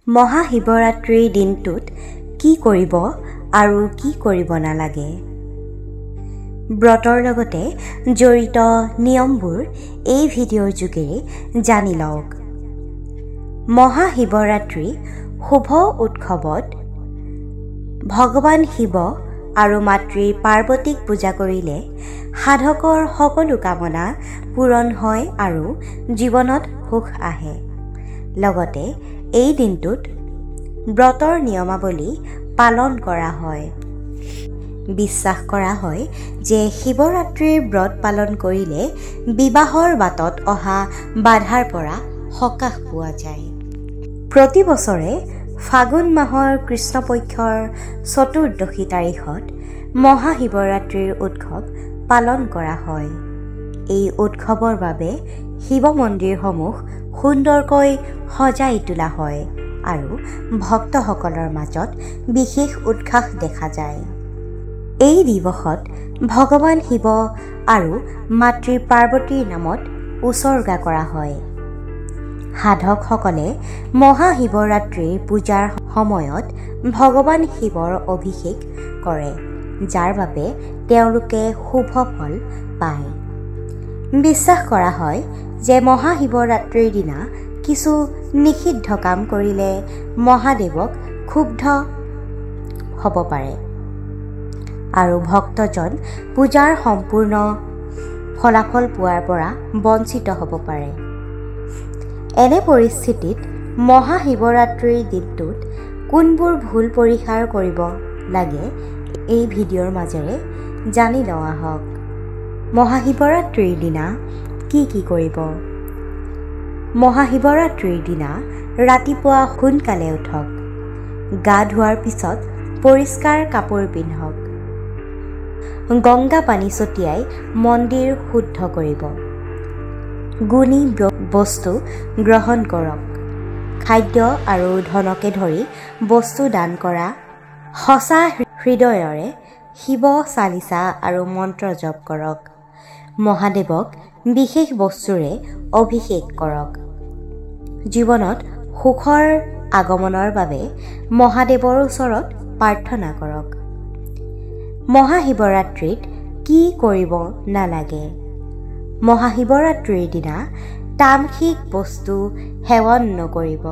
মহাশিৱৰাত্ৰিৰ দিনটোত কি কৰিব আৰু কি কৰিব নালাগে, ব্ৰতৰ লগতে জড়িত নিয়মবোৰ এই ভিডিঅ'ৰ যোগেৰে জানি লওক। মহাশিৱৰাত্ৰি শুভ উৎসৱত ভগৱান শিৱ আৰু মাতৃ পাৰ্বতীক পূজা কৰিলে সাধকৰ সকলো কামনা পূৰণ হয় আৰু জীৱনত সুখ আহে। লগতে এই দিনটোত ব্ৰতৰ নিয়মাৱলী পালন কৰা হয়। বিশ্বাস কৰা হয় যে শিৱৰাত্ৰিৰ ব্ৰত পালন কৰিলে বিবাহৰ বাটত অহা বাধাৰ পৰা সকাহ পোৱা যায়। প্ৰতি বছৰে ফাগুন মাহৰ কৃষ্ণপক্ষৰ চতুৰ্দশী তাৰিখত মহাশিৱৰাত্ৰিৰ উৎসৱ পালন কৰা হয়। এই উৎসৱৰ বাবে শিৱ মন্দিৰসমূহ সুন্দৰকৈ সজাই তোলা হয় আৰু ভক্তসকলৰ মাজত বিশেষ উৎসাহ দেখা যায়। এই দিৱসত ভগৱান শিৱ আৰু মাতৃ পাৰ্বতীৰ নামত উছৰ্গা কৰা হয়। সাধকসকলে মহাশিৱৰাত্ৰিৰ পূজাৰ সময়ত ভগৱান শিৱৰ অভিষেক কৰে, যাৰ বাবে তেওঁলোকে শুভ ফল পায়। বিশ্বাস কৰা হয় যে মহাশিৱৰাত্ৰিৰ দিনা কিছু নিষিদ্ধ কাম কৰিলে মহাদেৱক ক্ষুব্ধ হ'ব পাৰে আৰু ভক্তজন পূজাৰ সম্পূৰ্ণ ফলাফল পোৱাৰ পৰা বঞ্চিত হ'ব পাৰে। এনে পৰিস্থিতিত মহাশিৱৰাত্ৰিৰ দিনটোত কোনবোৰ ভুল পৰিহাৰ কৰিব লাগে এই ভিডিঅ'ৰ মাজেৰে জানি লওঁ আহক। মহাশিৱৰাত্ৰিৰ দিনা কি কি কৰিব? মহাশিৱৰাত্ৰিৰ দিনা ৰাতিপুৱা সোনকালে উঠক। গা ধোৱাৰ পিছত পৰিষ্কাৰ কাপোৰ পিন্ধক। গংগা পানী ছটিয়াই মন্দিৰ শুদ্ধ কৰিব। গুণী বস্তু গ্ৰহণ কৰক। খাদ্য আৰু ধনকে ধৰি বস্তু দান কৰা। সঁচা হৃদয়ৰে শিৱ চালিচা আৰু মন্ত্ৰ জপ কৰক। মহাদেৱক বিশেষ বস্তুৰে অভিষেক কৰক। জীৱনত সুখৰ আগমনৰ বাবে মহাদেৱৰ ওচৰত প্ৰাৰ্থনা কৰক। মহাশিৱৰাত্ৰিত কি কৰিব নালাগে? মহাশিৱৰাত্ৰিৰ দিনা তামসিক বস্তু সেৱন নকৰিব।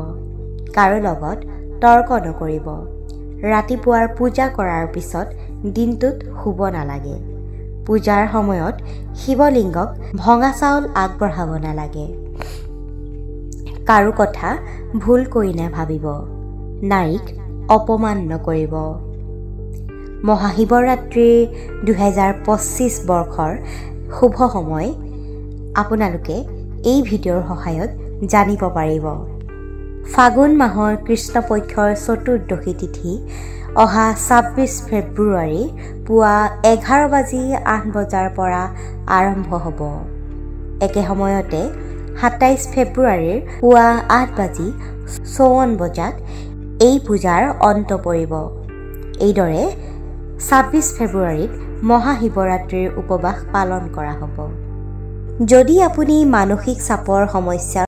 কাৰো লগত তৰ্ক নকৰিব। ৰাতিপুৱাৰ পূজা কৰাৰ পিছত দিনটোত শুব নালাগে। পূজাৰ সময়ত শিৱলিংগক ভঙা চাউল আগবঢ়াব নালাগে। কাৰো কথা ভুলকৈ নাভাবিব। নাৰীক অপমান নকৰিব। মহাশিৱৰাত্ৰিৰ 2025 বৰ্ষৰ শুভ সময় আপোনালোকে এই ভিডিঅ'ৰ সহায়ত জানিব পাৰিব। ফাগুন মাহৰ কৃষ্ণপক্ষৰ চতুৰ্দশী তিথি অহা 26 ফেব্ৰুৱাৰী পুৱা 11:08 বজাৰ পৰা আৰম্ভ হ'ব। একে সময়তে 27 ফেব্ৰুৱাৰীৰ পুৱা 8:54 বজাত এই পূজাৰ অন্ত পৰিব। এইদৰে 26 ফেব্ৰুৱাৰীত মহাশিৱৰাত্ৰিৰ উপবাস পালন কৰা হ'ব। যদি আপুনি মানসিক চাপৰ সমস্যাৰ